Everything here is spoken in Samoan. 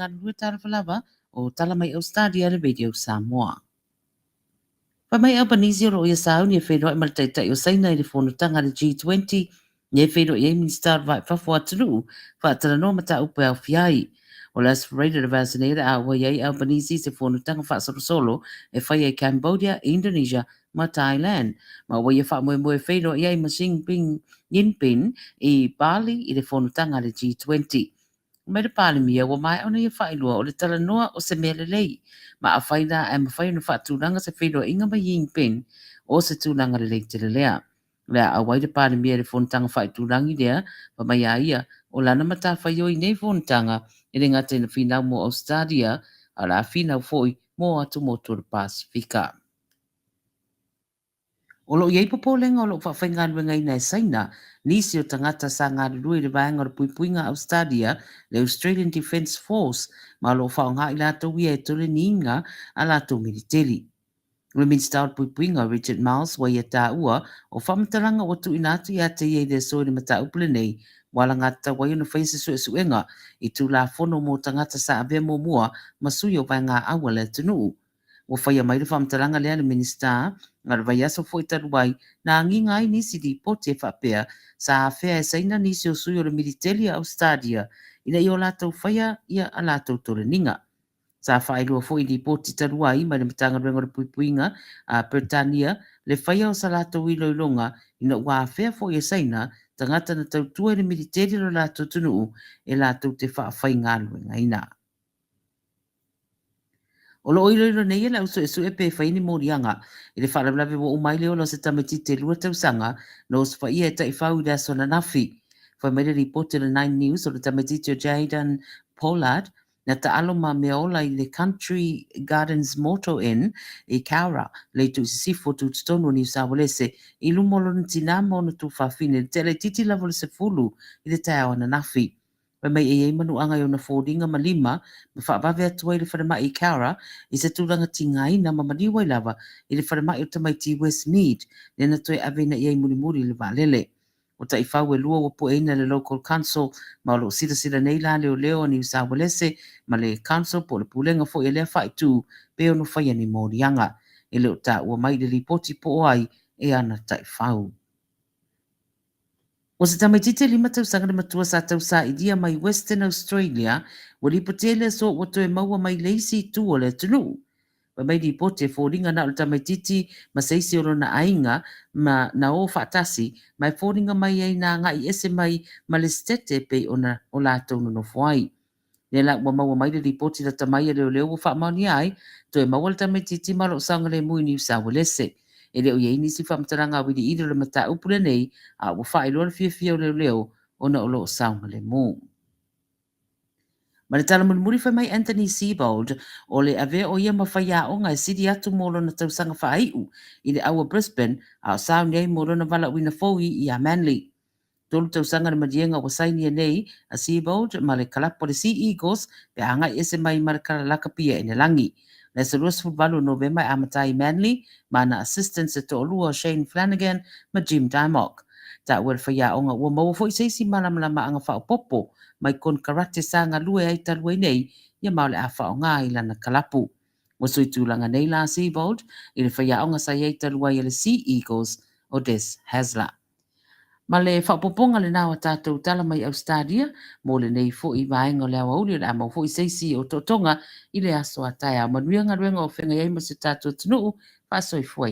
galulue talofa lava o tala mai Australia le Radio Samoa. Fai mai Albanese o lo o ia sauni e feiloai ma le Taitai o Saina i le fonotaga a le G20, lea e feiloai ai Minisita o le Vai i Fafo o atunuu, faatalanoa mataupu e aofia ai. O le Aso Faraile o le vaiaso nei o le a auai ai Albanese i se fonotaga faasolosolo e faia i Cambodia, Indonesia ma Thailand, ma ua ia faamoemoe e feiloai ai ma Xi Jinping i Bali i le fonotaga a le G20. Mai le Palemia, ua maea ona ia faailoa o le talanoa o se mea lelei, ma afai la ae mafai ona faatulaga se feiloaiga ma Yingping, o se tulaga lelei tele lea. O le a auai le Palemia i le fonotaga faaitulagi lea, fai mai a ia, o lana matafaioi i nei fonotaga, e le gata ina finau mo Ausetalia, a o le a finau foi mo atumotu o le Pasefika. O lo o i ai popolega o lo o faafaigaluegaina e Saina nisi o tagata sa galulue i le Vaega o le Puipuiga a Ausetalia, le Australian Defence Force, ma o lo o faaaoga i latou ia e toleniina a latou militeli. O le Minisita o le Puipuiga, Richard Marles, ua ia taua, o faamatalaga ua tuuina atu ia te ia i le aso i le mataupu lenei, ua alagatatau ai ona faia se suesuega i Tulafono mo tagata sa avea muamua ma sui o vaegaau a le atunuu. Ua faia mai le faamatalaga lea a le Minisita ma le vaiaso foi talu ai, na agiga ai nisi lipoti e faapea sa afea e Saina nisi o sui o le militeli a Ausetalia ina ia o latou faia ia a latou toleniga. Sa faailoa foi i lipoti talu ai mai le Matagaluega o le Puipuiga a Peretania le faia o sa latou iloiloga ina ua afea foi e Saina tagata na tautua i le militeli o le latou atunuu e latou te faafaigaluegaina. O lo o iloilo nei e le au suesue pe fai ni moliaga i le faalavelave ua uma ai le ola o se tamaitiiti e lua tausaga na osofaia e taifau i le aso ananafi. Fai mai le lipoti a le Nine News o le tamaitiiti o Jayden Pollard na taalo ma meaola i le Country Gardens Motor Inn i Cowra, le itu i sisifo tutotonu o Niu Saualese, i luma o lona tinā ma ona tuafafine i le tea laitiiti lava o le 10 i le taeao ananafi. Fai mai e i ai manuaga i ona foliga ma lima ma faavave atu ai le falemai i Cowra i se tulaga tigaina ma maliu ai lava i le falemai o tamaiti i Westmead lea na toe aveina i ai mulimuli i le vaalele. O taifau e lua ua pueina e le Local Council ma o lo o silasila nei la leoleo a Niu Saualese ma le Council po o le Pulega foi a lea faaitu pe ono faia ni moliaga. E le o taua mai i le lipoti po o ai e ana taifau. O se tamaitiiti e lima tausaga le matua sa tausailia mai Western Australia, ua lipotia i le aso ua toe maua mai le isi itu o le atunuu. Fai mai lipoti e foliga na o le tamaitiiti ma se isi o lona aiga ma na o faatasi, ma e foliga mai ai na agai ese mai ma le setete e pei ona o latou nonofo ai. Lea la ua maua mai le lipoti lata mai a leoleo ua faamaonia ai, toe maua le tamaitiiti ma o lo o saogalemu i Niu Sauelese. E le o i ai nisi faamatalaga auiliili o le mataupu lenei, a ua faailoa le fiafia o leoleo ona o lo o saogalemu. Ma le tala mulimuli fai mai Anthony Seibold, o le avea o ia ma faiaoga e sili atu mo lona tausaga faaiu i le au o Brisbane, a o sauni ai mo lona valaauina fou iā Manly. Tolu tausaga le maliega ua sainia nei a Seibold ma le kalapu a le Sea Eagles pe a agai ese mai ma le kala lakapi a Enelagi. Le aso 28 o Novema e amata ai Manly ma ana assistants e toalua o Shane Flanagan ma Jim Dymock. Taua e le faiaoga ua maua foi se isi malamalamaaga faaopoopo mai konekarate sa galue ai talu ai nei ia ma o le a faaaoga i lana kalapu. Ua sui tulaga nei la Seibold i le faiaoga sa i ai talu ai a le Sea Eagles o Des Hasler. Ma le faaopoopoga lena o a tatou tala mai Ausetalia mo lenei foi vaega o le aoauli, o le a maua foi se isi otootoga i le aso a taeao. Manuia galuega o feagai ai ma si o tatou atunuu. Faasoifua ia.